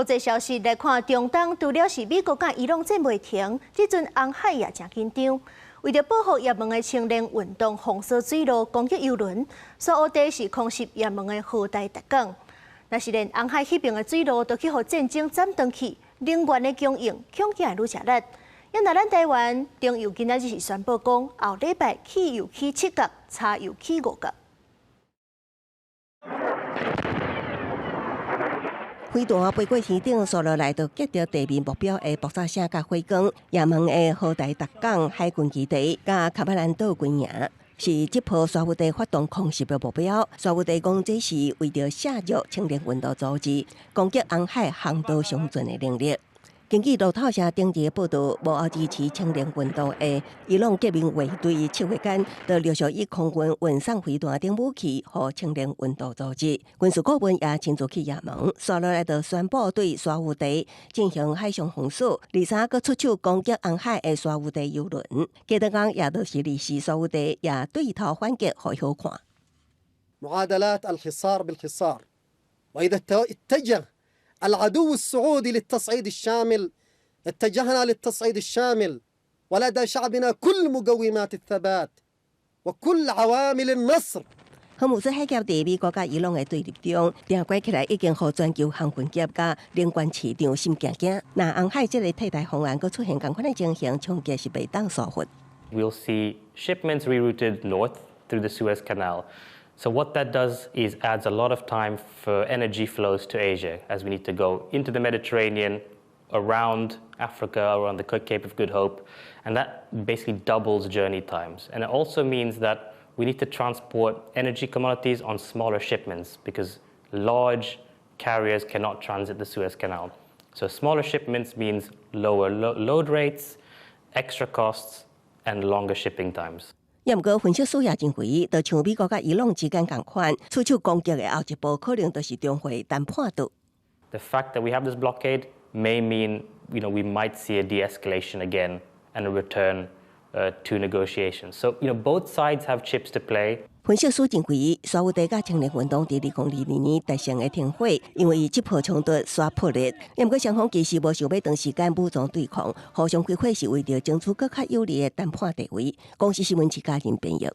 國際消息來看，中東除了是美國佮伊朗戰袂停，這陣紅海也誠緊張。為著報復也門的青年運動封鎖水路、攻擊油輪，沙烏地是空襲也門的荷代達港。若是連紅海彼邊的水路都去予戰爭斬斷去，能源的供應恐驚會愈食力。若咱台灣中油今仔日是宣布講，後禮拜汽油起7角，柴油起5角。飛彈飛過天頂，紲落來就擊著地面目標的爆炸聲佮火光。也門的荷代達港海軍基地佮卡巴蘭島軍營，是這波沙烏地發動空襲的目標。沙烏地講這是為著削弱青年運動組織攻擊紅海航道生存的能力。根據路透社頂日的報導，幕後支持青年運動的伊朗革命衛隊七月間，就陸續以空軍運送飛彈等武器予青年運動組織。軍事顧問也親自去也門，紲落來就宣布對沙烏地進行海上封鎖，而且閣出手攻擊紅海的沙烏地油輪。過兩工也就是24，沙烏地也對頭反擊，予伊好看。 معادلات الحصار بالحصار وإذا اتجه العدو السعودي للتصعيد الشامل اتجهنا للتصعيد الشامل ولدى شعبنا كل مقومات الثبات وكل عوامل النصر。荷姆茲海峽佇美國佮伊朗的對立中，定關起來已經予全球航運業佮能源市場心驚驚。若紅海這个替代方案閣出現仝款的情形，衝擊是袂當疏忽。 We'll see shipments rerouted north through the Suez Canal. So what that does is adds a lot of time for energy flows to Asia, as we need to go into the Mediterranean, around Africa, around the Cape of Good Hope, and that basically doubles journey times. And it also means that we need to transport energy commodities on smaller shipments because large carriers cannot transit the Suez Canal. So smaller shipments means lower load rates, extra costs, and longer shipping times. 也毋過，分析師也認為，就像美國佮伊朗之間仝款，出手攻擊的後一步，可能就是中會談判桌。 The fact that we have this blockade may mean we might see a de-escalation again and a return to negotiations. So both sides have chips to play. 分析師認為，沙烏地佮青年運動佇2022年達成的停火，因為這波衝突煞破裂。毋過雙方其實無想欲長時間武裝對抗，互相開火是為著爭取閣較有利的談判地位。公視新聞徐嘉仁編譯。